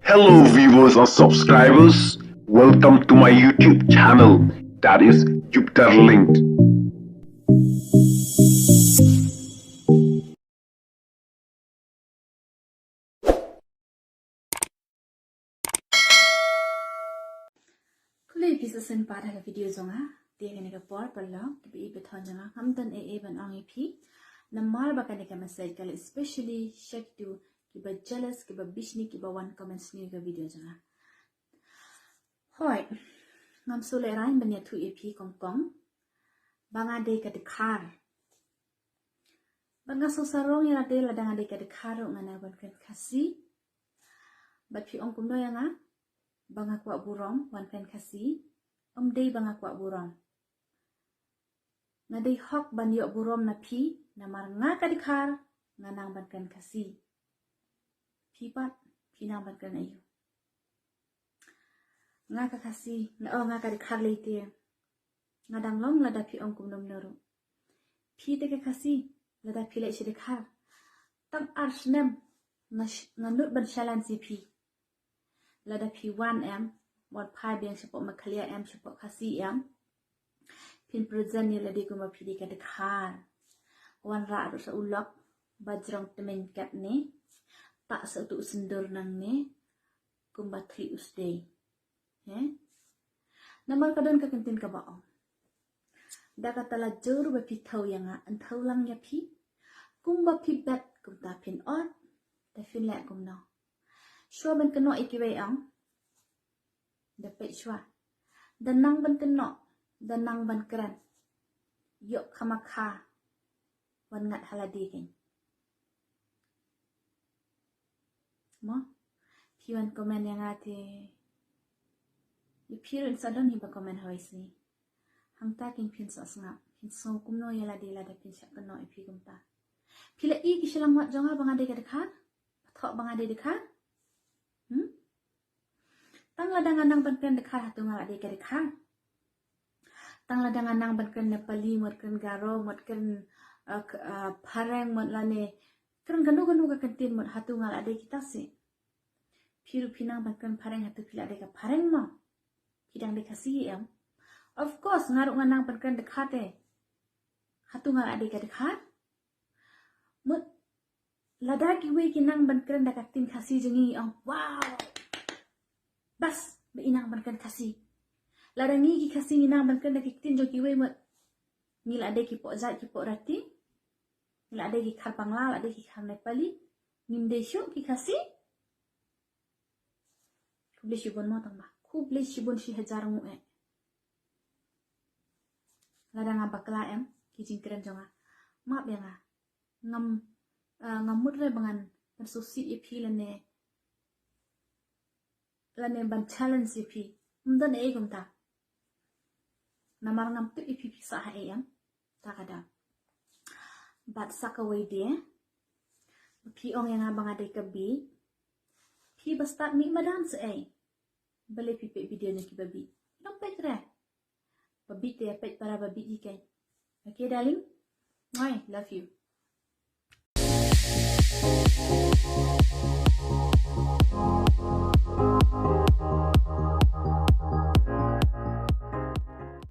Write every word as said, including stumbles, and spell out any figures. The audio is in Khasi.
Hello viewers and subscribers, welcome to my YouTube channel, that is Jupiter Linked. Khublei phi sa shisien pat ha ka video jong nga. Te kane ka por paralok, kiba ïeit ba thon jong nga, ngam don ei ei ban ong ïa phi. Namar ba kane ka message ka leit specially sha kito kiba jealous, kiba bishni, kiba wan comment sniew ïa ka video jong nga. Hooid, ngam sngewlehraiñ ban ïathuh ïa phi kong kong ba nga dei ka dkhar. Ba nga sngewsarong ïa lade lada nga dei ka dkhar ruh nga nang ban kren Khasi. Bad phi ong kumno ïa nga ba nga kwah burom ban kren Khasi? Ym dei ba nga kwah burom. Nga dei hok ban ïoh burom na phi, namar nga ka dkhar, nga nang ban kren Khasi. Phi pat, phi nang ban kren aïu? Nga ka Khasi, nga, oh, nga ka dkhar lei te. Nga dang long lada phi ong kumno kumno ruh. Phi te ka Khasi, lada phi leit sha dkhar, tang ar snem nga sh-, nga nud ban challenge ïa phi. Lada phi wan em, wan phai biang shapoh Meghalaya em, shapoh Khasi em, phin present ïa lade kumba phi dei ka dkhar. Wanrah ruh sa u lok ba jrong tmeiñ katne, tah sa utu u sindur nangne, kumba thli u sdei. He? Namar ka don ka kyntien kaba ong, da kata la jur ba phi thew ïa nga, yn thew lang ïa phi. Kumba phi bet kumta phin ot. Da phin leh kumno? Shuwa ban kynnoh ïa kiwei, ong, da peit shuwa. Da nang ban kynnoh, da nang ban kren, ïoh kham kha wan ngat ha lade kein. Mo? Phi wan comment ïa nga te, ïa phi ruh yn sa don hi ba comment hawei sngi. Hangta kein phin sa sngap, phin sngew kumno ïa lade lada phin shah kynnoh ïa phi kumta? Phi la i ki shyllangmat jong nga ba nga dei ka dkhar? Ba thoh ba nga dei dkhar? Hmm? Tang lada nga nang ban kren dkhar, hato nga la dei ka dkhar? Tang lada nga nang ban kren Nepali, mut kren Garo, mut kren, uh, k-, uh, Phareng, mut lane kren kano kano ka kyntien, mut hato nga la dei kita? Seh, phi ruh phi nang ban kren Phareng, hato phi la dei ka Phareng mo? Phi dang dei Khasi em? Of course, nga ruh nga nang ban kren dkhar te. Hato nga la dei ka dkhar? Mut lada kiwei ki nang ban kren da ka ktien Khasi jong ngi, ong, wow, bas ba i nang ban kren Khasi. Lada ngi ki Khasi ngi nang ban kren da ki ktien jong kiwei, mut ngi la dei ki poh jait, ki poh rati, ngi la dei ki khar Bangla, la dei ki khar Nepali, ngim dei shuh ki Khasi. Khublei shibun mo, tang ba khublei shibun shi hajar nguh eh. Lada nga bakla em ki jingkren jong nga, map ïa nga. Ngam, ah, ngam mut re ba ngan pynsngewsih ïa phi lane, lane ban challenge ïa phi. Ym don ei kumta. Namar ngam tip ïa phi phi sah ha ei em. Ta ka dang. Bad sa kawei de, ba phi ong ïa nga ba nga dei ka bieit. Phi ba stad mih madan sa ei. Balei phi peit video na kiba bieit? Ym peit re. Ba bieit te peit para ba bieit hi kein. Okay darling. Moi, love you.